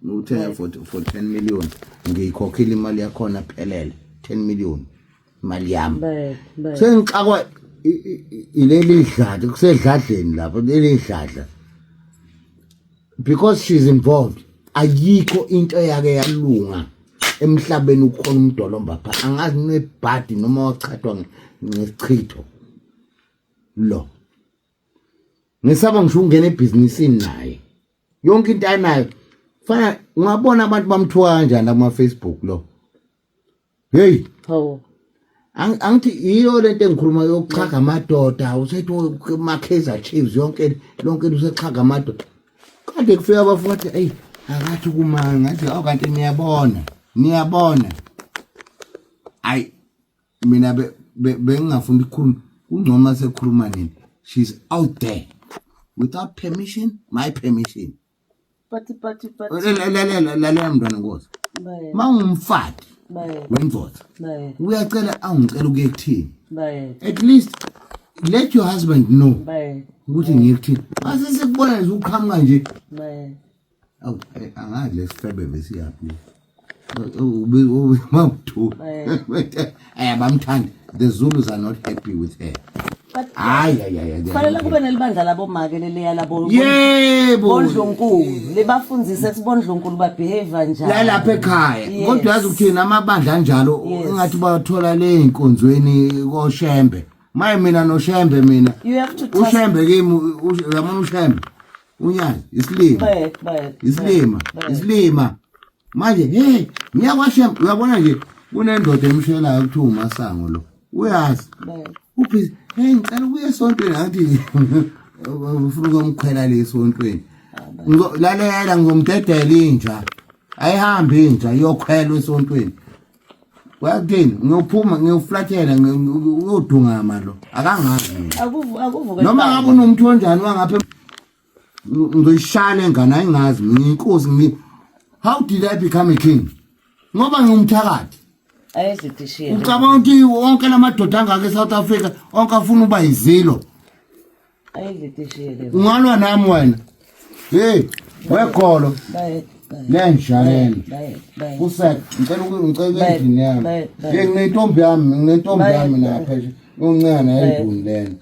Ngiwuthenga for 10 million, ngiyikhokhile imali yakhona phelele, 10 million imali yami. Sengixakwa ileli dladla, kusedladleni lapho leli dladla, because she's involved. Ayikho into eyake yalunga emhlabeni. Ukhona umdolomba pha, angazi nebhadi noma wachathwa ngesichitho lo. Ngisaba ngisho ukungena ebhizinisini naye, yonke into anayo fana. Ungabona abantu bamthuka kanjani kuma Facebook lo. Hey. Hawu. Angithi iyo lento engikhuluma yokuxhaga amadoda, usethi ma Kaizer Chiefs, yonke lonke usexhaga amadoda. Kade kufika abafuthi, hey, akathi kuma ngathi awu, kanti niyabona, niyabona. Ayi, mina bengingafuni ukukhuluma, kungcono sekhuluma nini. She's out there without permission, my permission. But Lalela, lalela, mntwana nkosi. Mawungumfati wendoda, uyacela, awungicela ukuye kuthini. At least let your husband know ukuthi ngiye kuthini. Mase sikubona nje uqhamuka nje. Awu, angazi lesifebe besiyaphi. Mawuthu. Ay, abamthandi. The Zulus are not happy with her. But Hayi, hayi, hayi. They are kufanele not kube happy. nelibandla labomake leliya labo Yebo. bondlunkulu, libafundzise ukuthi bondlunkulu babehave kanjani. La lapha ekhaya. Kodwa yazi ukuthini, amabandla anjalo engathi bayathola le inkonzweni koShembe. Maye, mina noShembe mina. You have to trust. uShembe kimi, uyabona uShembe. Unyazi, isilima. Isilima, isilima. Manje hey, ngiyakwashembe, uyabona nje kunendoda emshelayo kuthiwa uMasango lo. Uyazi. Uphi? Hey, ngicela ukuya esontweni, ngathi ufuna ukumkhwela le esontweni. Lalela, ngizomdedela inja. Ayihambi inja iyokhwelwa esontweni. Wakuthini? Ngiyophuma ngiyoflathela, uyodungama lo. Akangazi mina. Akuvuke. Noma ngabe unomuntu onjani wangapha, ngizoyishaya lengane, ayingazi mina inkosi ngi. How did I become a king? Ngoba ngingumthakathi. Ayizidishile. Ucabanga ukuthi wonke lamadoda angaka eSouth Africa onke afuna uba yizilo. Ayizidishile. Ungalwa nami wena. Hey, wekholo. Lenja lena. Kusek, ngicela endlini yami. Hey, nginentombi yami, nginentombi yami napha nje. Uncane endlini lena.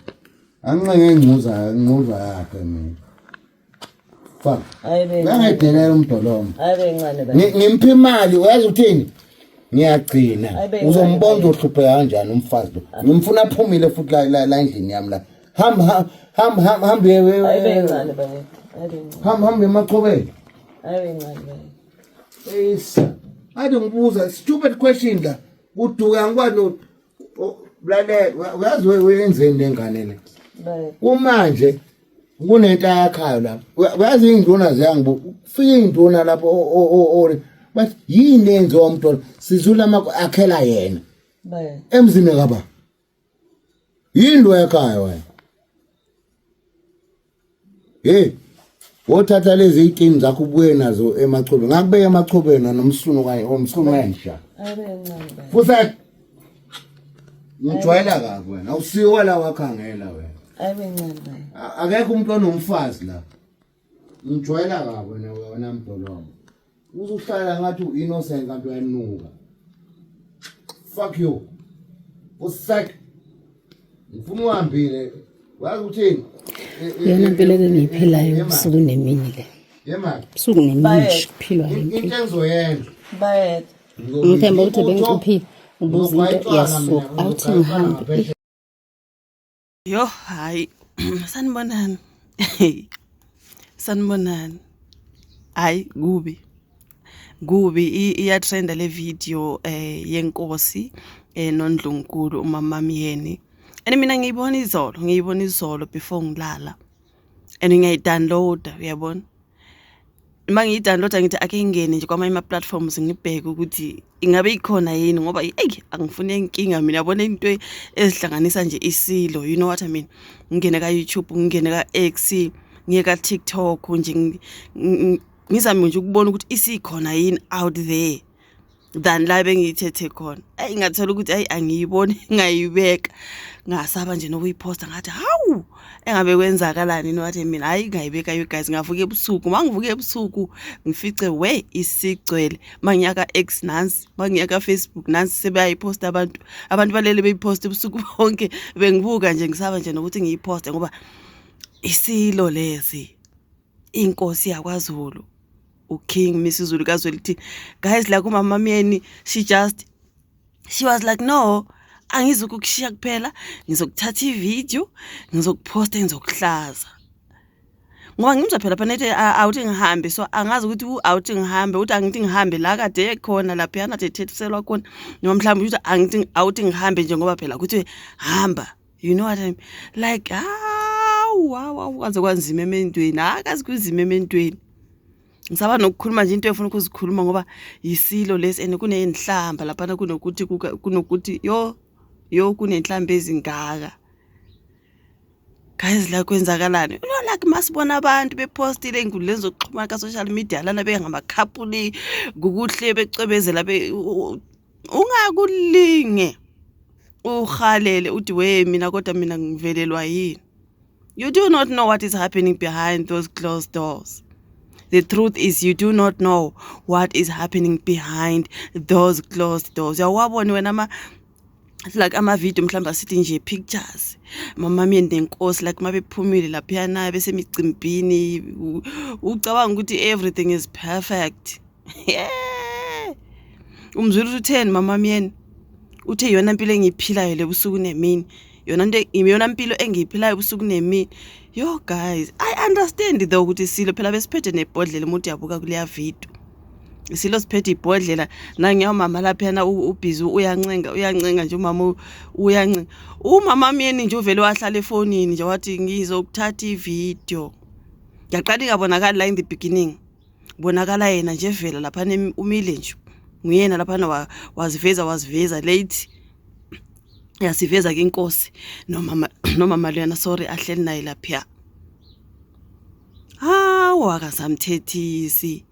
Anginqenge ingcuza, ingcuza yakhe mina. Fuck. Uyangidelela umdolomba. Ayibe ncane ba. Ngimphi imali, uyazi ukuthini? Ngiyagcina. Ayibe Uzombona ncane. uhlupheka kanjani umfazi lo. Ngimfuna aphumile futhi la endlini yami la. Hamba, hamba, hamba, hamba. Ayibe ncane ba. Ayibe ncane. Hamba, hamba emachobeni. Ayibe ncane ba. Eyisa. Ade ngibuza stupid question la. Kuduka ngikwazi no lalela, uyazi wenzeni lengane le. Kumanje kunento ayakhayo lapho. Uyazi iy'nduna ziyangibu kufika iy'nduna lapho bathi yini enziwa umntwana sizula akhela yena emzini kaba yini lo yakhaya wena. Hey, wothatha lezi iy'tini zakho ubuye nazo emachobeni, ngakubeka emachobeni nomsunu kanye omsunu wenja. Ayibe ncane ba. Futhi ngijwayela kabi wena, awusiwa la wakhangela wena. Ayibe ncane ba. Akekho umuntu onomfazi la. Ngijwayela kabi wena, wena mdolomba. Uzuhlala ngathi u-innocent kanti uyanuka. Fuck you. Usak. Ngifuna uhambile. Wazi ukuthini? Iyona mpilo eke ngiyiphilayo usuku nemini le. Yema. Usuku nemini Bayethe. nje kuphilwa le Into mpilo. engizoyenza. Bayethe. Ngithemba ukuthi bengicuphile ubuza into iyasuka awuthi ngihambe. Yo, hayi. Sanibonani. Sanibonani. Hayi, kubi. Kubi, iyatrenda le video yenkosi noNdlunkulu uMama Myeni. And mina ngiyibona izolo, ngiyibona izolo before ngilala. And ngiyayidownloada, uyabona? Uma ngiyidownloada ngithi ake ngingene nje kwamanye ama-platforms ngibheke ukuthi ingabe ikhona yini, ngoba eyi, angifuni inkinga mina, yabona, into ezihlanganisa nje isilo, you know what I mean. Ngingene ka-YouTube, ngingene ka-X, ngiye ka-TikTok nje, ngizame nje ukubona ukuthi isikhona yini out there. Than la bengiyithethe khona. Eyi, ngathola ukuthi ayi, angiyiboni, ngayibeka, ngasaba nje nokuyiphosta. Ngathi, hawu, engabe kwenzakalani? Wathi mina, hayi, ngayibeka, you guys. Ngavuka ebusuku, uma ngivuka ebusuku ngifice we isigcwele. Mangiya ka-X nansi, mangiya ka-Facebook nansi, sebayayiphosta abantu. Abantu balele beyiphosta ebusuku bonke. Bengibuka nje, ngisaba nje nokuthi ngiyiphoste ngoba isilo lesi, inkosi yakwaZulu, uKing Misuzulu kaZwelithini. Guys, la kumama Myeni, she was like, "No, angizukukushiya kuphela, ngizokuthatha ivideo, ngizokuphosta, ngizokuhlaza." Ngoba ngimzwa phela phana ethi, "Awuthi ngihambe." So angazi ukuthi awuthi ngihambe, uthi angithi ngihambe la kade khona laphayana ade ethethiselwa khona, noma mhlawumbe uthi angithi awuthi ngihambe nje ngoba phela kuthi hamba. You know what I mean? Like, hawu, hawu, kwaze kwanzima emendweni. Akazi kunzima emendweni. Ngisaba nokukhuluma nje into efuna ukuzikhuluma ngoba yisilo lesi and kuney'nhlamba laphana, kunokuthi yo yo, kunenhlamba ezingaka. Guys, la kwenzakalani? Like, masibona abantu bepostile ey'nkundleni zokuxhumana ka-social media lana bengama-couple, kukuhle, becwebezela, ungakulinge uhalele uthi, "We mina, kodwa mina ngivelelwa yini?" You do not know what is happening behind those closed doors. The truth is, you do not know what is happening behind those closed doors. Uyawabona wena ama like ama-video, mhlawumbe asithi nje pictures, mama Myeni nenkosi, like mabephumile laphayana besemicimbini, ucabanga ukuthi everything is perfect. Yeah, umzwile ukuthi utheni mama Myeni? Uthe, "Yona mpilo engiyiphilayo lebusuku nemini, yona nto, iyona mpilo engiyiphilayo ubusuku nemini." Yo guys, I understand though ukuthi isilo phela besiphethe nebhodlela. Umuntu uyabuka kuleya video, isilo siphethe ibhodlela, nangiya umama laphayana ubhizi uyancenga, uyancenga nje umama, uyancenga umama Myeni nje. Uvele wahlala efonini nje, wathi, "Ngizokuthatha ivideo." Ngiyaqala ingabonakali la in the beginning, bonakala yena nje vela laphana, umile nje nguyena laphana, waziveza, waziveza late, yasiveza ke inkosi nomama luyana, sorry, ahleli naye lapha. Hawu, akasamthethisi,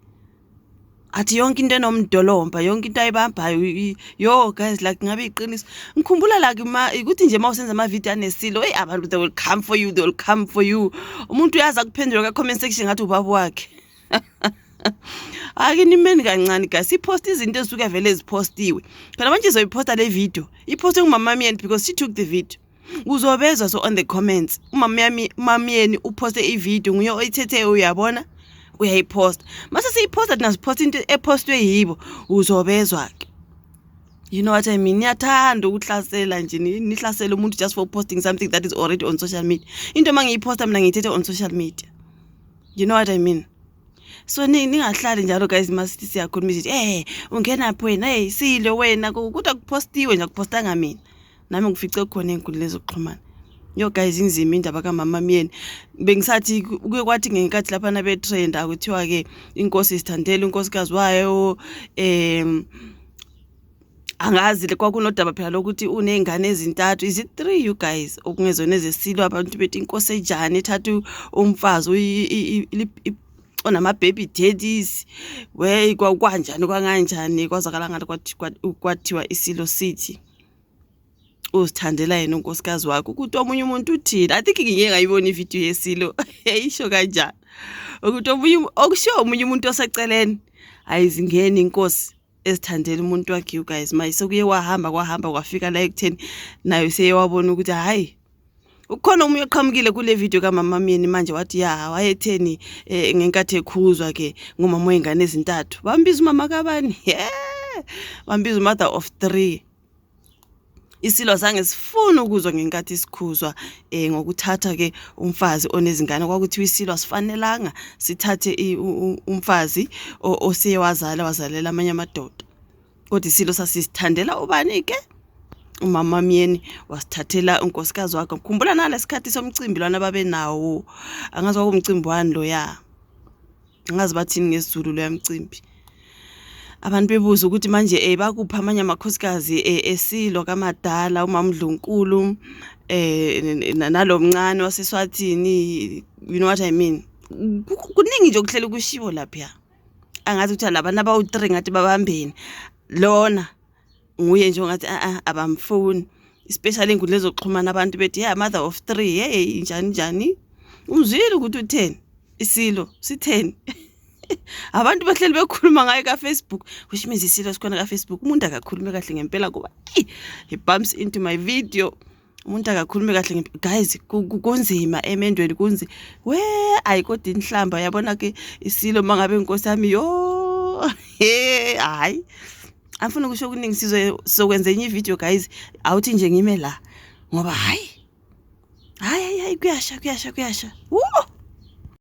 athi yonke into enomdolomba, yonke into ayibambayo. Yo guys, like, ngabe iqiniso? Ngikhumbula like ma ukuthi nje mawusenza ama-video anesilo, hey, abantu, they will come for you, they will come for you. Umuntu uyazi akuphendula ka-comment section ngathi ubaba wakhe. Ake nimeni kancane guys, ipost izinto ezisuke vele ziphostiwe phela. Manje izoyiphosta le video, iphostwe ngumama Myeni because she took the video. Uzobezwa so on the comments, umama yami, uMamyeni uphoste ivideo, nguye oyithethe, uyabona, uyayiphosta. Mase siyiphosta thina, siphosta into ephostwe yibo, uzobezwa ke. You know what I mean? Niyathanda ukuhlasela nje, nihlasele umuntu just for posting something that is already on social media. Into uma ngiyiphosta mina, ngiyithethe on social media. You know what I mean? So ningahlali njalo guys, masithi siyakhuluma izithi, ungenaphi wena? Hey, silo wena, kodwa kuphostiwe nje, akuphostanga mina. Nami ngifice khona ey'nkundleni zokuxhumana. Yo guys, inzima indaba kamama Myeni. Bengisathi kuye kwathi ngenkathi laphana betrenda, kuthiwa-ke inkosi isithandela unkosikazi wayo, angazi le kwakunodaba phela lokuthi uney'ngane ezintathu, is it three, you guys, okungezona ezesilo. Abantu bethi inkosi enjani ethatha umfazi onama-baby daddies? We, kwanjani, kwanganjani, kwazakala ngathi kwathiwa isilo sithi uzithandela yena unkosikazi wakhe, ukuthi omunye umuntu uthini. I think ngike ngayibona ividiyo yesilo eyisho kanjani ukuthi omunye, okushiwo omunye umuntu oseceleni, ayizingeni inkosi ezithandela umuntu wakhe. You guys, maye sekuye wahamba, kwahamba kwafika la ekutheni nayo seye wabona ukuthi hhayi, ukhona omunye oqhamukile kule video kamama Myeni manje, wathi ya, wayetheni ngenkathi ekhuzwa ke ngumama wey'ngane ezintathu, bambiza umama kabani, yeah, bambiza mother of three. Isilo zange sifune ukuzwa ngenkathi sikhuzwa ngokuthatha ke umfazi onezingane. Kwakuthiwa isilo asifanelanga sithathe umfazi oseye wazala, wazalela amanye amadoda, kodwa isilo sasisithandela ubani ke? Umama Myeni wasithathela unkosikazi wakhe. Khumbula nalesikhathi somcimbi lwana babenawo, angazi kwakuwumcimbi wani loya, angazi bathini ngesiZulu loya mcimbi. Abantu bebuza ukuthi manje bakuphi amanye amakhosikazi esilo kamadala, umama Ndlunkulu nalomncane waseSwatini. You know what I mean? Kuningi nje okuhlele kushiwo lapha, angazi ukuthi labantu abawu-3 ngathi babambeni. Lona nguye nje ongathi a a abamfuni, especially inkundla ezokuxhumana, abantu bethi, "Yeah, mother of three, hey, njani njani." Umzwile ukuthi utheni isilo, sitheni? Abantu bahleli bekhuluma ngayo ka-Facebook, which means isilo sikhona ka-Facebook. Umuntu akakhulume kahle ngempela kuba eyi, he bumps into my video. Umuntu akakhulume kahle ngempela guys, kunzima emendweni, kunzima we. Ayi, kodwa inhlamba, yabona ke isilo mangabe, inkosi yami, yo he, hayi, angifuni ukusho okuningi. Sizwe sokwenza enye ivideo guys. Awuthi nje ngime la ngoba hayi hayi hayi, kuyasha, kuyasha, kuyasha. Woo!